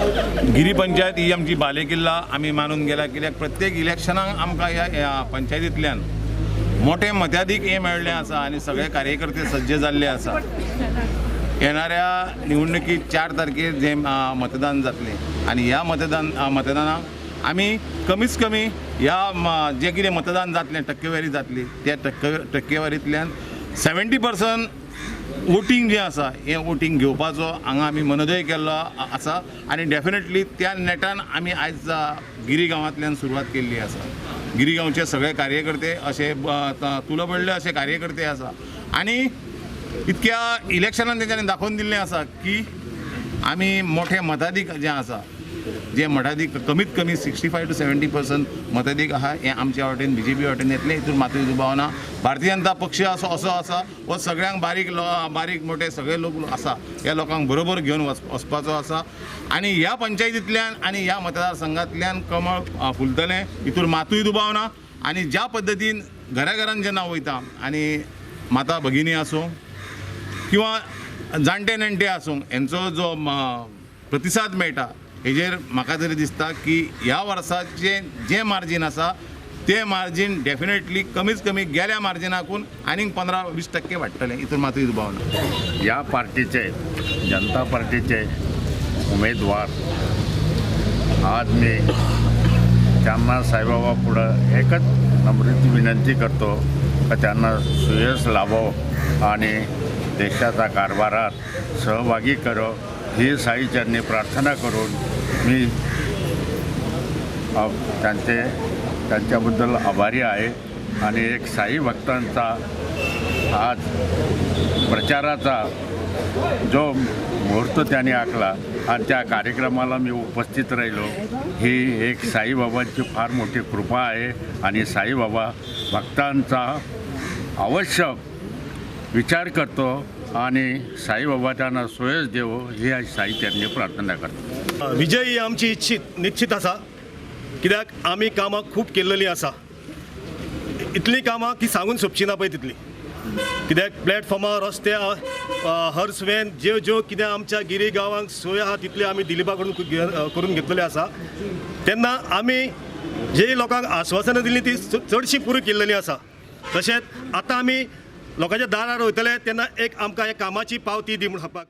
गिरी पंचायत ही आमची बालेकिल्ला आमी मानून गेल्या, कित्याक प्रत्येक इलेक्शनाक आमकां ह्या पंचायतींतल्यान मोठे मताधीक हे मेळ्ळें आसा आनी सगळे कार्यकर्ते सज्ज जाल्ले आसा. येणाऱ्या निवडणुकीत 4 तारखेर जें मतदान जातलें आनी ह्या मतदानाक आमी कमीच कमी ह्या जें कितें मतदान जातलें, टक्केवारी जातली, त्या टक्केवारींतल्यान 70% वोटींग जें आसा हें वोटींग घेवपाचो हांगा आमी मनोदय केल्लो आसा आनी डेफिनेटली त्या नेटान आमी आयज गिरी गांवांतल्यान सुरवात केल्ली आसा. गिरी गांवचे सगळे कार्यकर्ते अशे तुलबडले अशे कार्यकर्ते आसा आनी इतक्या इलेक्शनान तेंच्यांनी दाखोवन दिल्लें आसा की आमी मोठे मताधीक जें आसा, जे मताधीक कमीत कमी 65 to 70% मताधीक आहा हें आमच्या वाटेन बीजेपी वाटेन येतलें, हितून मातूय दुबाव ना. भारतीय जनता पक्ष असो असो आसा हो सगळ्यांक बारीक बारीक मोठे सगळे लोक आसा, ह्या लोकांक बरोबर घेवन वचपाचो आसा आनी ह्या पंचायतींतल्यान आनी ह्या मतदारसंघांतल्यान कमळ फुलतलें, हितून मातूय दुबाव ना. आनी ज्या पद्दतीन घरा घरान जेन्ना वयता आनी माता भगिनी आसूं किंवा जाणटे नेणटे आसूं हेंचो जो प्रतिसाद मेळटा हेजेर म्हाका तरी दिसता की ह्या वर्साचें जें मार्जीन आसा तें मार्जीन डेफिनेटली कमीच कमी गेल्या मार्जिनाकून आनीक 15-20% वाडटलें, हितून मातूय दुबाव ना. ह्या पार्टीचे, जनता पार्टीचे उमेदवार आज मी त्यांना साईबाबा पुढं एकच नम्रतेची विनंती करतो का त्यांना सुयश लाभो आणि देशाचा कारभारात सहभागी करो, ही साईचरणी प्रार्थना करून मी त्यांच्याबद्दल आभारी आहे. आणि एक साई भक्तांचा आज प्रचाराचा जो मुहूर्त त्यांनी आखला आणि त्या कार्यक्रमाला मी उपस्थित राहिलो, ही एक साईबाबांची फार मोठी कृपा आहे. आणि साईबाबा भक्तांचा अवश्य विचार करतो आणि साईबाबा त्यांना सुयश देवो ही साईचरणी प्रार्थना करतो. विजय ही आमची इच्छित निश्चित आसा, कित्याक आमी कामां खूब केल्लेलीं आसा, इतलीं कामां की सांगून सोंपची ना पळय तितली. कित्याक प्लॅटफॉर्मार, रस्ते, हर्स वेन ज्यो ज्यो कितें आमच्या गिरी गांवांक सोय आहा तितली आमी दिलीपा कडून करून घेतलेली आसा. तेन्ना आमी जे लोकांक आश्वासनां दिल्ली ती चडशीं पुरी केल्लेली आसा. तशेंच आतां आमी लोकांच्या दारार वयतले तेन्ना एक आमकां ह्या कामाची पावती दी म्हूण सांगपाक.